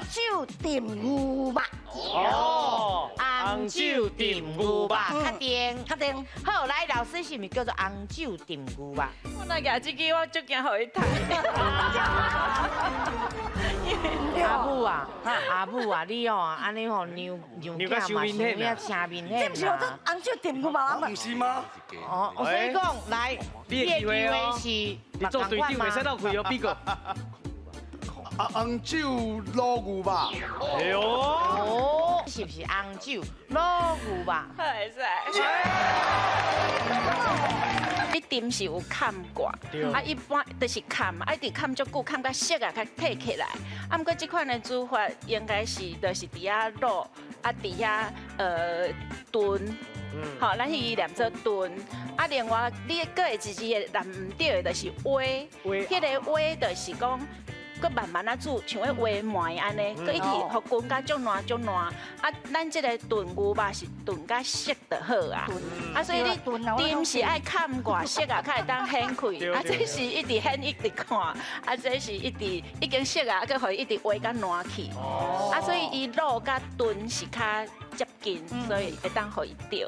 酒炖牛肉。哦，紅酒燉牛肉，確定？確定。好，來，老師是毋是叫做紅酒燉牛肉？我若舉這支，我足驚予伊刣。阿母啊，阿母啊，你哦，按呢吼娘娘囝嘛是有影請明顯。這毋是叫做紅酒燉牛肉嗎？毋是嗎？哦，所以講來，你的機會哦，是你做隊長袂使浪費哦，比哥。啊，紅酒滷牛肉。哎喲，哦，是毋是紅酒滷牛肉？會使。你炖是有崁過，啊，一般就是崁，啊，一直崁足久，崁甲熟啊，較退起來。啊，毋過這款的煮法應該是就是佇遐滷，啊，佇遐燉，吼，咱彼念做燉。啊，另外你閣會一字的念毋對的，就是煨，彼个煨就是講，閣慢慢仔煮，像咧煨糜按呢，閣一直予滾甲足爛足爛。啊，咱這个燉牛肉是燉甲熟就好啊。啊，所以你炖是愛崁偌熟啊，較會當顯開。啊，這是一直顯一直看，啊，這是一直已經熟啊，閣予伊一直煨甲爛去。啊，所以伊滷佮燉是較接近，所以會當予伊著。